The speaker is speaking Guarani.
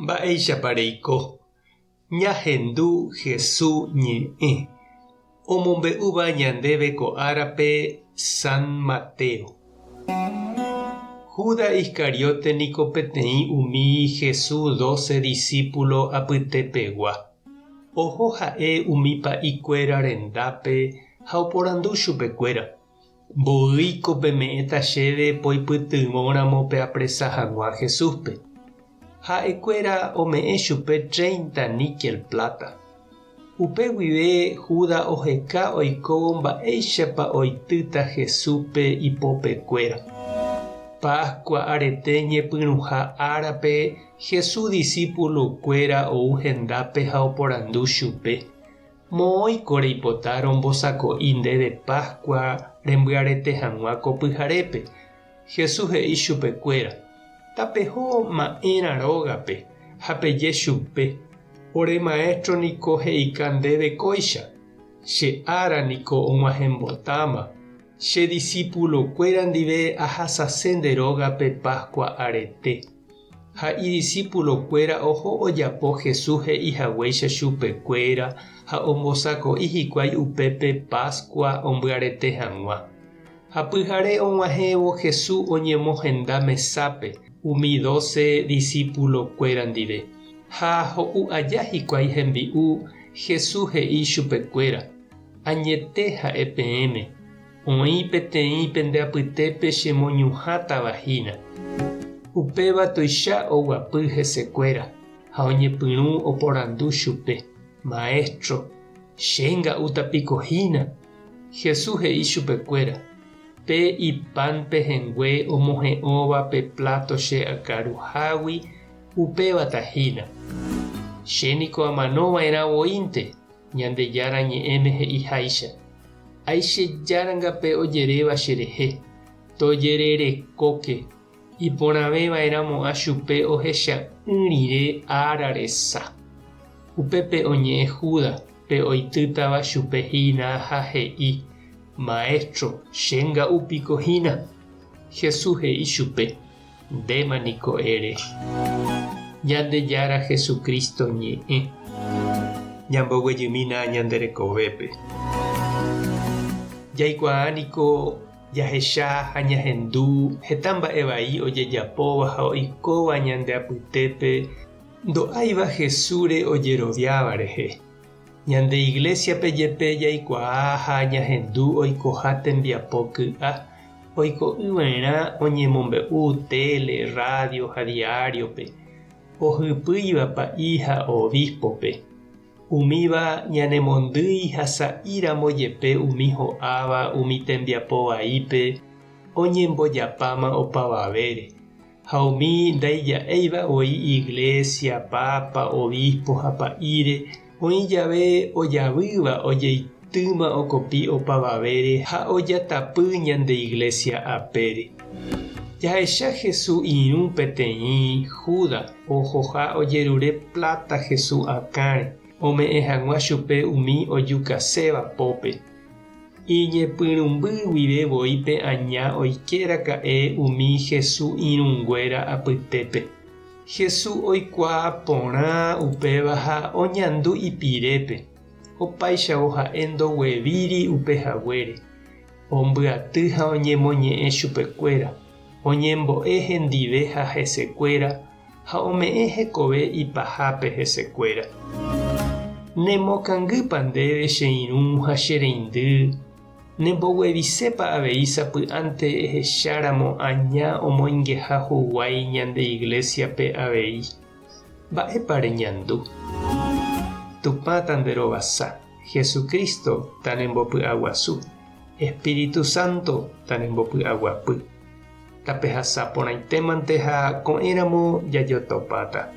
Mba'éichapa reiko? Ñahendu Hesu ñe'ẽ, omombe'úva ñandéve ko árape San Mateo. Judas Iscariote niko peteĩ umi Hesu dóse disípulo apytepegua. Oho ha'e umi pa'i kuéra rendápe ha oporandu chupekuéra, Mboýiko peme'ẽta chéve poipytyvõramo peapresa hag̃ua Jesúspe? Ha'ekuéra ome'ẽ chupe treinta níkel pláta. Upe guive Judas oheka oikóvo mba'éichapa oitýta Jesúspe ipopekuéra. Páskua arete ñepyrũha árape Jesús disípulokuéra ou hendápe ha oporandu chupe, Moõiko reipota rombosako'i ndéve Páskua rembyarete hag̃ua ko pyharépe? Jesús he'i chupekuéra, Tapeho ma'ẽrã rógape ha peje chupe, Ore Maéstro niko he'ika ndéve kóicha, Che ára niko og̃uahẽmbotáma, che disípulokuéra ndive ahasase nde rógape Páskua arete. Ha idisípulokuéra oho ojapo Jesús he'i haguéicha chupekuéra ha ombosako'i hikuái upépe Páskua ombyarete hag̃ua. Ha pyhare og̃uahẽvo Jesús oñemohenda mesápe umi dóse disípulokuéra ndive. Ha ho'u aja hikuái hembi'u, Jesús he'i chupekuéra, Añete ha'e peẽme, Oĩ peteĩ pende apytépe chemoñuhãtava hína. Upéva tuicha oguapy hesekuéra ha oñepyrũ oporandu chupe, Maéstro, che nga'úta piko hína? Jesús he'i chupekuéra, Pe ipan pehẽngue omohe'õva pe pláto che akaruhágui, upévata hína. Che niko amano va'erã voínte, Ñandejára Ñe'ẽme he'iháicha, Aichejáranga pe ojeréva cherehe, tojererekóke, iporãve va'erãmo'ã chupe ohecha'ỹ rire ára resa. Upépe oñe'ẽ Judas, pe oitýtava chupe hína, ha he'i, Maestro, che nga'u piko hína? Jesús he'i chupe, Ndéma niko ere. Ñandejára Jesucristo ñe'ẽ. Ñamboguejymína ñande rekovépe. Jaikuaa niko jahecha ha ñahendu heta mba'e vai ojejapóva ha oikóva ñande apytépe ndo'áiva Jesúsre ojeroviáva rehe. Ñande Iglésiape jepe jaikuaa ha ñahendu oikoha tembiapo ky'a, oiko'ỹva'erã oñemombe'u téle, rrádio ha diáriope, ohypýiva pa'i ha obíspope. Umíva ñanemondýi ha sa'íramo jepe umi ho'áva umi tembiapo vaípe oñembojapáma opavavére. Ha umi ndaija'éiva voi iglésia, pápa, obispo ha pa'íre, oĩ jave ojavýva ojeitýma okopi opavavére ha ojatapy ñande iglésia apére. Jahecha Hesu irũ peteĩ Judas ohoha ojerure pláta Hesu akãre ome'ẽ hag̃ua chupe umi ojukaséva pópe. Iñepyrũmby guive voi pe aña oike raka'e umi Hesu irũnguéra apytépe. Hesu oikuaa porã upéva ha oñandu ipirépe, opáichavo ha'e ndoguevíri upe haguére. Ombyaty ha oñemoñe'ẽ chupekuéra, oñembo'e hendive ha hesekuéra ha ome'ẽ hekove ipahápe hesekuéra. Nemokangýpa ndéve che irũ ha che reindy, nemboguevisépa avei sapy'ánte ehecháramo aña omoingeha huguái ñande iglésiape avei? Mba'épa reñandu? Tupã tanderovasa, Jesucristo tanembopy'aguasu, Espíritu Santo tanembopy'aguapy. Tapehasa porãitémante ha ko'ẽramo jajotopáta.